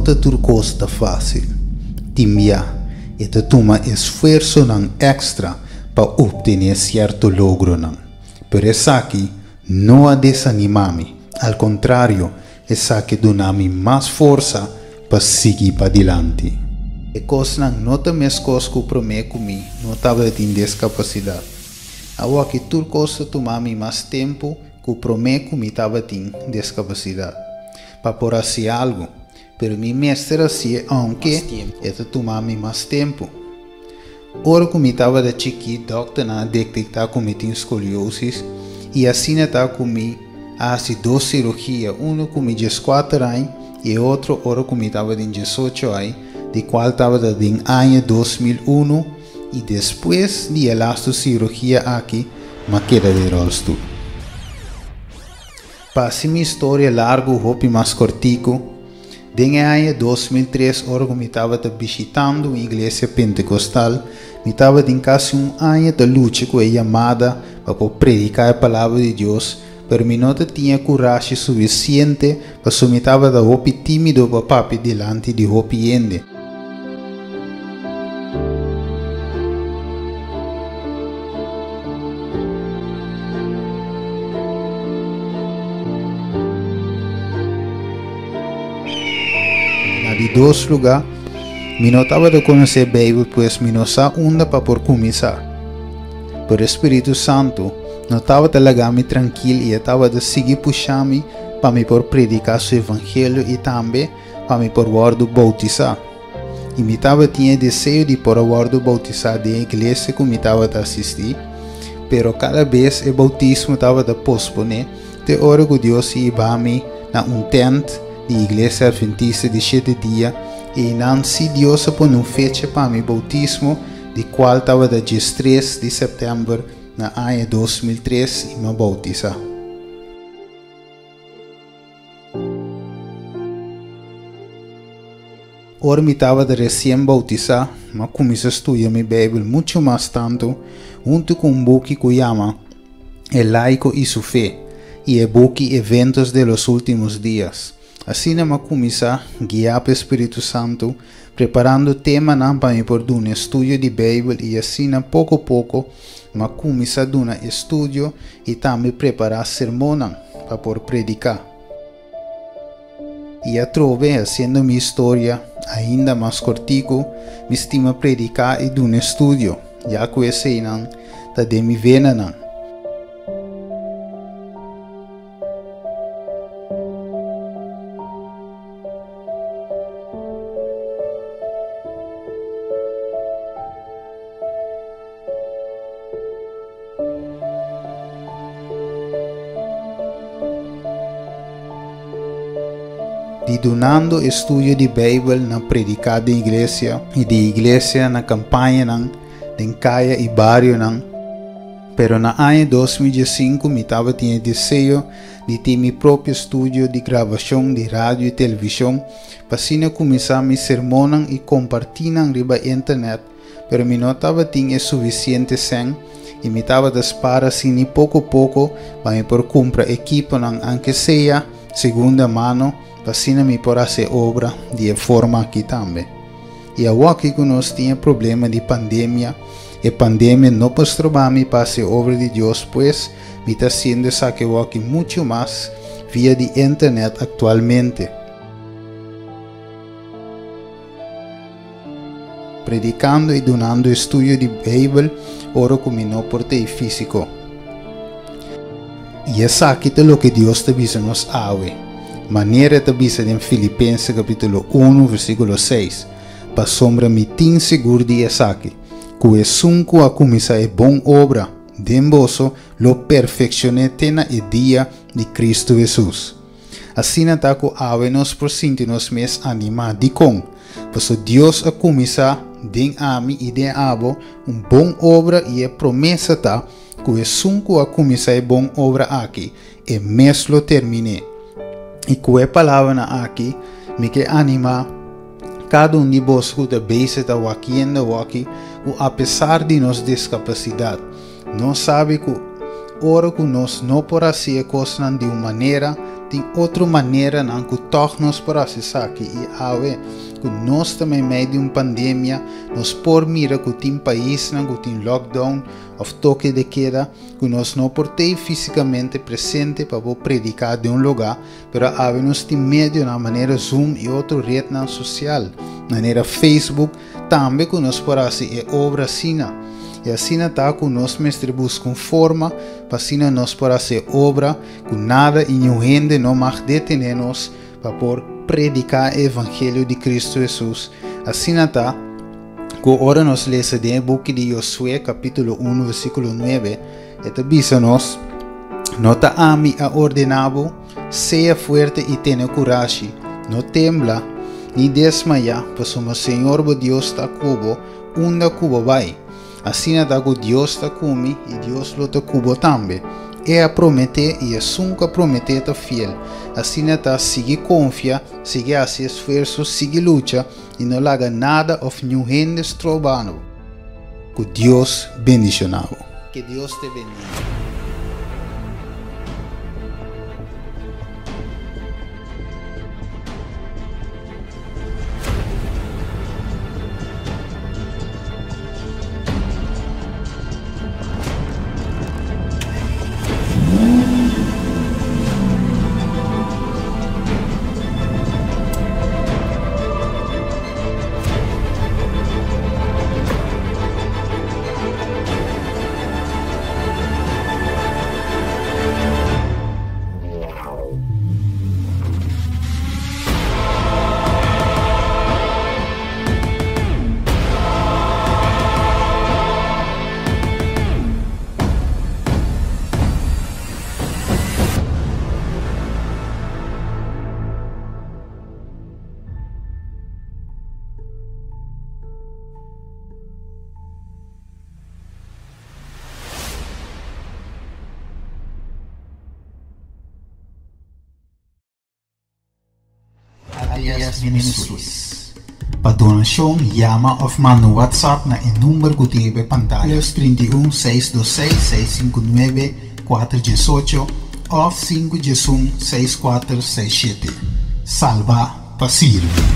ta tur kos ta fásil. Tin bia, e ta tuma esfuersonan èkstra pa optené sierto logronan. Pero esaki no a desanimá mi, al kontrario, esaki duna mi mas forsa pa sigui padilanti. E kosnan no ta meskos ku promé ku mi no tabatin deskapasidat. Awoki tur kos ta tuma mi mas tempu ku promé ku mi tabatin deskapasidat pa por hasi algu, pero mi mester hasié ounke e ta tuma mi mas tempu. Ora ku mi tabata chikí dòkternan a detektá ku mi tin skoliosis i asina ta ku mi a hasi dos sirugia, unu ku mi dieskuater aña i e otro ora ku mi tabatin diesocho aña, di kual tabata den aña 2001 i despues di e lastu sirugia aki m'a keda den ròlstul. Pa hasi mi historia largu hopi mas kòrtiku, den e aña 2003 ora ku mi tabata bishitando un iglesia pentekostal, mi tabatin kasi un aña ta lucha ku e yamada pa por prediká e palabra di Dios, pero mi no ta tin e kurashi sufisiente pasobra mi tabata hopi tímido pa papia dilanti di hopi hende. Na di dos lugá, mi no tabata konosé Beibel, pues mi no sa unda pa por kuminsá. Pero e spiritu santu no tabata laga mi trankil i e tabata sigui pusha mi pa mi por prediká su evangelio i tambe pa mi por wòrdu boutisá. I mi tabatin e deseo di por a wòrdu boutisá den e iglesia ku mi tabata asistí, pero kada bes e boutismo tabata posponé te ora ku Dios hiba mi na un tènt di Iglesia Adventista di Shete Dia, i einan sí Dios a pone un fecha pa mi boutismo, di kual tabata diestres di sèptèmber na aña 2003, i mi a boutisá. Ora mi tabata resien boutisá, mi a kuminsá studia mi Beibel muchu mas tantu huntu ku un buki ku yama El laico y su fe i e buki Eventos de los últimos días. Asina mi a kuminsá, guiá pa e spiritu santu, preparando temanan pa mi por duna estudio di Beibel i asina poko poko mi a kuminsá duna estudio i tambe prepará sermonnan pa por prediká. I atrobe, hasiendo mi historia ainda mas kortiku, mi stima prediká i duna estudio, ya ku eseinan ta den mi venanan. Di dunando estudio di Beibel na prediká den iglesia i di iglesia na kampañanan den kaya i barionan. Pero na aña 2015 mi tabatin e deseo di tin mi propio studio di grabashon di radio i televishon pa asina kuminsá mi sermonnan i kompartí nan riba internet, pero mi no tabatin e sufisiente sèn i mi tabata spara asina poko poko pa mi por kumpra ekiponan anke sea segunda mano pa asina mi por hasi e obra di e forma aki tambe. I awoki ku nos tin e problema di pandemia, e pandemia no por stroba mi pa hasi e obra di Dios pues mi ta hasiendo esaki awoki muchu mas via di internet aktualmente. Predicando y dunando estudio di Bijbel ora cu mi no por t'ey fisico. Y esaki ta loke Dios ta bisa nos awe, manera e ta bisa den Filipense capitulo uno versiculo seis, Pasobra mi tin sigur di esaki, cu esun cu a cuminsa e bon obra den boso lo perfeccion'e te na e dia di Cristo Jesus. Asina ta ku awe nos por sinti nos mes animá. Dikon? Pasobra Dios a kuminsá den ami i den abo un bon obra i e promesa ta ku esun ku a kuminsá e bon obra aki, e mes lo termin'é. I ku e palabranan aki mi ke animá kada un di boso ku ta bezig ta wakiendo awaki ku apesar di nos diskapasidat, Nos sabi ku ora ku nos no por hasi e kosnan di un manera, Tin otro maneranan ku tòg nos por hasi esaki i awe ku nos ta meimei di un pandemia nos por mira ku tin paisnan ku tin lockdown òf toke de keda ku nos no por tei físikamente presente pa bo prediká den un lugá pero awe nos tin medionan manera Zoom i otro retnan sosial manera Facebook Tambe ku nos por hasi e obra asina. I asina ta ku nos mester buska un forma pa asina nos por hasi e obra ku nada i niun hende no mag detené nos pa por prediká e evangelio di Kristu Hesus. Asina ta ku ora nos lesa den e buki di Josué kapítulo unu versíkulo nuebe, e ta bisa nos, No ta ami a ordená bo? Sea fuerte i tene kurashi. No tembla, ni desmayá, pasobra Señor bo Dios ta ku bo unda ku bo bai. Asina ta ku Dios ta ku mi i Dios lo ta ku bo tambe. E a prometé i esun ku a prometé ta fiel. Asina ta, sigui konfia, sigui hasi esfuerso, sigui lucha i no laga nada òf niun hende stroba bo. Ku Dios bendishoná bo. Que Dios te bendiga. ATS Ministries. Pa donashon yama òf manda un WhatsApp na e number ku tin riba e pantaya, plus 31 626 659 418 òf 511 6467. Salba pa sirbi.